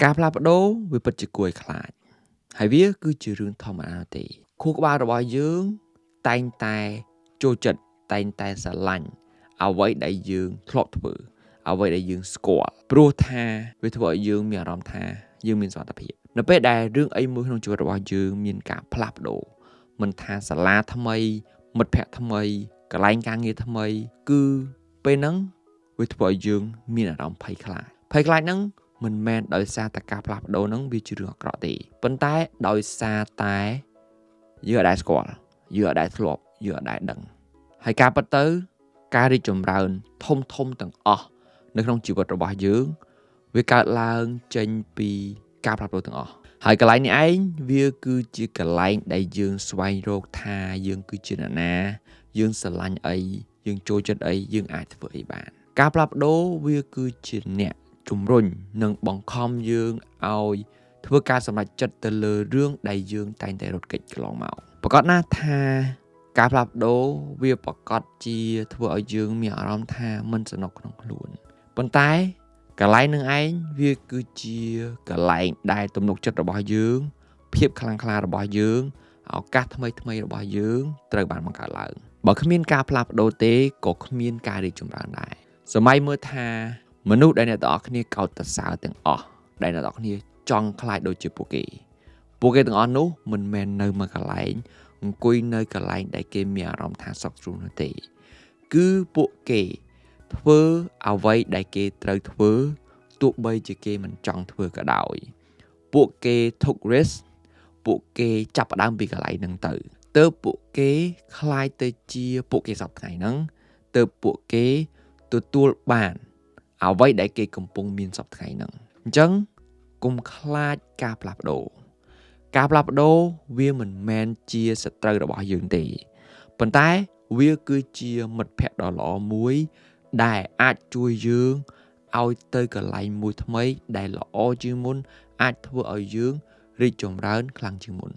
ការផ្លាស់ប្ដូរវាពិតជាគួរឲ្យខ្លាច ហើយវាគឺជារឿងធម្មតាទេខួរក្បាលរបស់យើងតែងតែចូលចិត្តតែងតែស្រឡាញ់អ្វីដែលយើងធ្លាប់ធ្វើអ្វីដែលយើងស្គាល់ព្រោះថាវាធ្វើឲ្យយើងមានអារម្មណ៍ថាយើងមានសុវត្ថិភាពនៅពេលដែលរឿងអីមួយក្នុងជីវិតរបស់យើងមានការផ្លាស់ប្ដូរមិនថាសាលាថ្មីមិត្តភ័ក្តិថ្មីកន្លែងការងារថ្មីគឺពេលហ្នឹងវាធ្វើឲ្យយើងមានអារម្មណ៍ភ័យខ្លាចភ័យខ្លាចហ្នឹងមិនមែនដោយសារតែការផ្លាស់ប្ដូរហ្នឹងវាជារឿងអាក្រក់ទេប៉ុន្តែដោយសារតែយើងអត់ដែលស្គាល់យើងអត់ដែលធ្លាប់យើងអត់ដែលដឹងហើយការពិតទៅការរីកចម្រើនធំធំទាំងអស់នៅក្នុងជីវិតរបស់យើងវាកើតឡើងចេញពីការផ្លាស់ប្ដូរទាំងអស់ហើយកន្លែងនេះឯងវាគឺជាកន្លែងដែលយើងស្វែងរកថាយើងគឺជាអ្នកណាយើងស្រឡាញ់អីយើងចូលចិត្តអីយើងអាចធ្វើអីបានការផ្លាស់ប្ដូរវាគឺជាអ្នកជំរុញនិងបង្ខំយើងឲ្យធ្វើការសម្រេចចិត្តទៅលើរឿងដែលយើងតែងតែរត់គេចកន្លងមកប្រកាសណាស់ថាការផ្លាស់ប្ដូរវាប្រកាសជាធ្វើឲ្យយើងមានអារម្មណ៍ថាមិនស្រណុកក្នុងខ្លួនប៉ុន្តែកន្លែងនឹងឯងវាគឺជាកន្លែងដែលទំនុកចិត្តរបស់យើងភាពខ្លាំងក្លារបស់យើងឱកាសថ្មីថ្មីរបស់យើងត្រូវបានបង្កើតឡើងបើគ្មានការផ្លាស់ប្ដូរទេក៏គ្មានការរីកចម្រើនដែរសម័យមើលថាមនុស្សដែលអ្នកទាំងអស់គ្នាកោតសរសើរទាំងអស់ដែលអ្នកទាំងអស់គ្នាចង់ក្លាយដូចជាពួកគេទាំងអស់នោះមិនមែននៅមួយកន្លែងអង្គុយនៅកន្លែងដែលគេមានអារម្មណ៍ថាសុខស្រួលនោះទេគឺពួកគេធ្វើអ្វីដែលគេត្រូវធ្វើទោះបីជាគេមិនចង់ធ្វើក៏ដោយពួកគេ took risk ពួកគេចាប់ផ្ដើមពីកន្លែងហ្នឹងទៅទើបពួកគេក្លាយទៅជាពួកគេសប្តាហ៍ថ្ងៃហ្នឹងទើបពួកគេទទួលបានអ្វីដែលគេកំពុងមានសប្តាហ៍ថ្ងៃហ្នឹងអញ្ចឹងកុំខ្លាចការផ្លាស់ប្ដូរការផ្លាស់ប្ដូរវាមិនមែនជាសត្រូវរបស់យើងទេប៉ុន្តែវាគឺជាមិត្តភក្តិដ៏ល្អមួយដែលអាចជួយយើងឲ្យទៅកន្លែងមួយថ្មីដែលល្អជាងមុនអាចធ្វើឲ្យយើងរីកចម្រើនខ្លាំងជាងមុន